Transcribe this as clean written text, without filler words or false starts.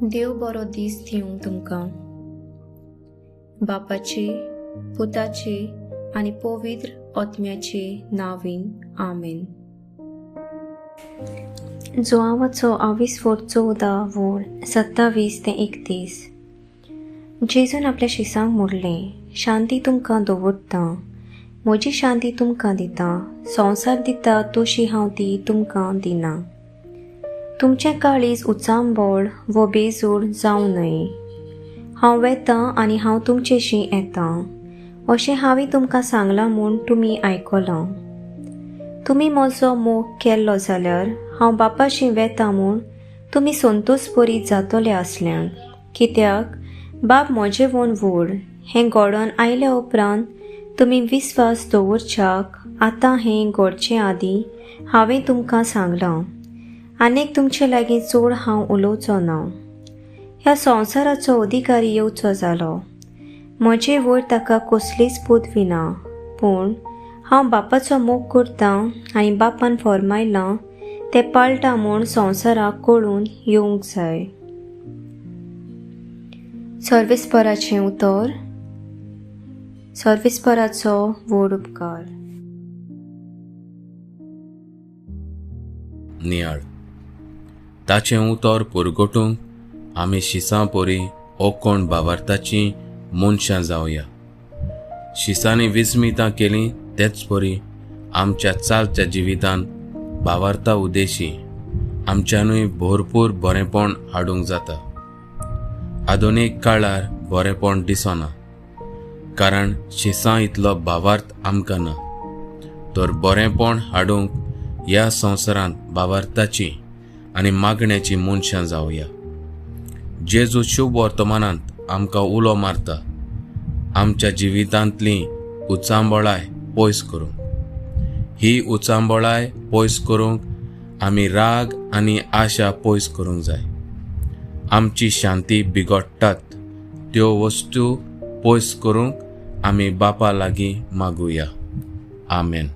देव बरो दीस दिवंक तुमकां. बापाचे, पुताचे आनी पवित्र आत्म्याचे नांवान, आमेन. जुआंवाचो आविस्फोट 14 वोळ 27 ते 31. जेजून आपल्या शिसांक म्हणलें, शांती तुमकां दवरतां, म्हजी शांती तुमकां दितां, संवसार दिता तशी हांव ती तुमकां दिना. तुमचें काळीज उचांबळ वो बेजूड जावं न्हय. हांव वेतां आनी हांव तुमचेशी येतां अशें हांवें तुमकां सांगलां म्हूण तुमी आयकलां. तुमी म्हजो मोग केल्लो जाल्यार हांव बापाशी वेतां म्हूण तुमी संतोष परीत जातले आसल्यान, कित्याक बाप म्हजे वोन व्हड. हें घडोवन आयल्या उपरांत तुमी विस्वास दवरच्याक आतां हें घडचे आदीं हांवें तुमकां सांगलां. आनीक तुमचे लागीं चड हांव उलोवचो ना. ह्या संवसाराचो अधिकारी येवचो जालो. म्हजे वयर ताका कसलीच पदवी ना, पूण हांव बापाचो मोग करतां आनी बापान फर्मायलां तें पाळटा म्हूण संवसाराक कळून येवंक जाय. सर्वेस्पराचें उतर. सर्वेस्पराचो व्हड उपकार. नियाळ. ताचें उतर पुरगोटूंक आमी शिसां परी ओकोण बावार्थाचीं मनशां जावया. शिसांनी विस्मितां केलीं तेच परी आमच्या चालच्या जिवितान बावार्ता उद्देशी आमच्यानूय भरपूर बरेंपण हाडूंक जाता. आधुनीक काळार बरेंपण दिसना, कारण शिसां इतलो भावार्थ आमकां ना. तर बरेंपण हाडूंक ह्या संवसारांत भावार्थाची आनी मागण्याची मनशां जावया. जेजू शुभ वर्तमानांत आमकां उलो मारता, आमच्या जिवितांतली उचांबळाय पयस करूंक. ही उचांबळाय पयस करूंक आमी राग आनी आशा पयस करूंक जाय. आमची शांती बिगडटात त्यो वस्तू पयस करूंक आमी बापा लागीं मागुया. आमेन.